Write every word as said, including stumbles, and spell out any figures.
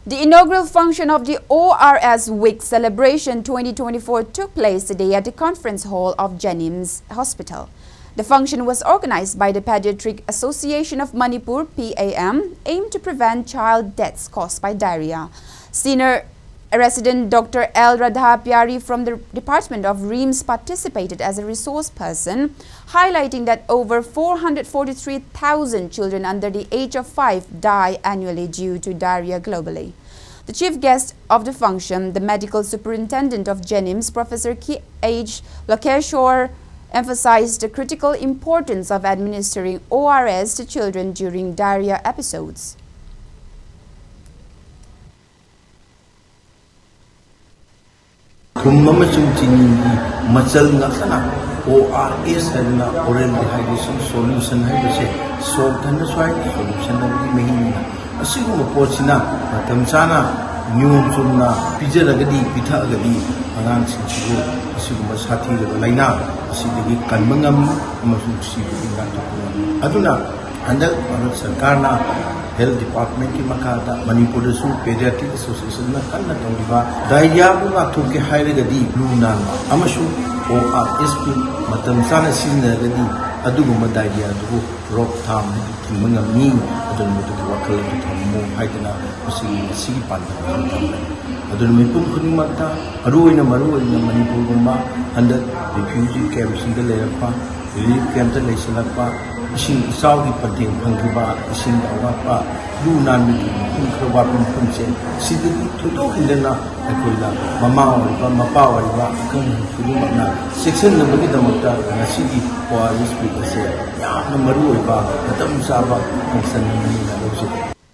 The inaugural function of the O R S Week Celebration twenty twenty-four took place today at the conference hall of JNIMS Hospital. The function was organized by the Pediatric Association of Manipur, PAM, aimed to prevent child deaths caused by diarrhea. Senior resident Doctor L Radha Pyari from the Department of RIMS participated as a resource person, highlighting that over four hundred forty-three thousand children under the age of five die annually due to diarrhea globally. The chief guest of the function, the medical superintendent of JNIMS, Professor K H Lokeshwar, emphasized the critical importance of administering O R S to children during diarrhea episodes. ꯊꯨꯝ ꯑꯃꯁꯨꯡ ꯆꯤꯅꯤꯒꯤ ꯃꯆꯜ ꯉꯥꯛꯇꯅ ꯑꯣ R ꯑꯦꯁ ꯍꯥꯏꯗꯅ oral rehydration solution ꯍꯥꯏꯕꯁꯦ, ꯁꯣꯛ ꯊꯟꯅ ꯁ꯭ꯋꯥꯏ solution ꯑꯃꯒꯤ ꯃꯍꯤꯅꯤꯅ, ꯑꯁꯤꯒꯨꯝꯕ ꯄꯣꯠꯁꯤꯅ ꯃꯇꯝ ꯆꯥꯅ ꯅꯤꯌꯣꯝ ꯆꯨꯝꯅ ꯄꯤꯖꯔꯒꯗꯤ, ꯄꯤꯊꯛꯑꯒꯗꯤ ꯑꯉꯥꯡꯁꯤꯡꯁꯤꯕꯨ ꯑꯁꯤꯒꯨꯝꯕ ꯁꯥꯊꯤꯔꯕ ꯂꯥꯏꯅꯥ ꯑꯁꯤꯗꯒꯤ ꯀꯟꯕ ꯉꯝꯃꯤ ꯑꯃꯁꯨꯡ ꯁꯤꯕꯗꯒꯤ ꯉꯥꯛꯊꯣꯛꯄ ꯉꯝꯃꯤ꯫ ꯑꯗꯨꯅ ꯍꯟꯗꯛ ꯚꯥꯔꯠ ꯁꯔꯀꯥꯔꯅ health department ꯀꯤ ꯃꯈꯥꯗ ꯃꯅꯤꯄꯨꯔꯗꯁꯨ Pediatric Association ꯅ ꯀꯟꯅ ꯇꯧꯔꯤꯕ diarrhea ꯕꯨ ꯉꯥꯛꯊꯣꯛꯀꯦ ꯍꯥꯏꯔꯒꯗꯤ ꯂꯨ ꯅꯥꯟꯕ ꯑꯃꯁꯨꯡ ꯑꯣ ꯑꯥꯔ ꯑꯦꯁ ꯄꯤ ꯃꯇꯝ ꯆꯥꯅ ꯁꯤꯖꯤꯟꯅꯔꯒꯗꯤ ꯑꯗꯨꯒꯨꯝꯕ diarrhea ꯗꯨꯕꯨ ꯔꯣꯛꯊꯥꯝ ꯍꯥꯏꯗꯤ ꯊꯤꯡꯕ ꯉꯝꯃꯤ꯫ ꯑꯗꯨꯅ ꯃꯗꯨꯒꯤ ꯋꯥꯈꯜ ꯑꯗꯨ ꯊꯝꯃꯨ ꯍꯥꯏꯗꯅ ꯃꯁꯤꯒꯤ ꯉꯁꯤꯒꯤ ꯄꯥꯟꯗꯝ ꯑꯗꯨ ꯊꯝꯕꯅꯤ꯫ ꯑꯗꯨꯅ ꯃꯤꯄꯨꯝ ꯈꯨꯗꯤꯡꯃꯛꯇ, ꯃꯔꯨꯑꯣꯏꯅ ꯃꯔꯨꯑꯣꯏꯅ ꯃꯅꯤꯄꯨꯔꯒꯨꯝꯕ ꯍꯟꯗꯛ refugee camp ꯁꯤꯡꯗ ꯂꯩꯔꯛꯄ, relief camp ꯇ ꯂꯩꯁꯤꯜꯂꯛꯄ ꯏꯁꯤꯡ ꯏꯆꯥꯎꯒꯤ ꯄꯟꯊꯦꯡ ꯐꯪꯈꯤꯕ, ꯏꯁꯤꯡꯒꯤ ꯑꯋꯥꯠꯄ, ꯂꯨ ꯅꯥꯟꯕꯒꯤ ꯃꯐꯝ ꯈꯔ ꯋꯥꯠꯄ ꯃꯐꯝꯁꯦ, ꯁꯤꯗꯒꯤ ꯊꯣꯏꯗꯣꯛ ꯍꯦꯟꯗꯅ ꯑꯩꯈꯣꯏꯅ ꯃꯃꯥ ꯑꯣꯏꯔꯤꯕ, ꯃꯄꯥ ꯑꯣꯏꯔꯤꯕ ꯑꯈꯪ ꯑꯍꯩ ꯈꯨꯗꯤꯡꯃꯛꯅ ꯆꯦꯛꯁꯤꯟꯅꯕꯒꯤꯗꯃꯛꯇ ꯉꯁꯤꯒꯤ ꯑꯣ ꯑꯥꯔ ꯑꯦꯁ ꯄꯤꯕ ꯑꯁꯦ ꯌꯥꯝꯅ ꯃꯔꯨ ꯑꯣꯏꯕ, ꯃꯇꯝ ꯆꯥꯕ function ꯑꯃꯅꯤꯅ ꯂꯧꯖꯩ꯫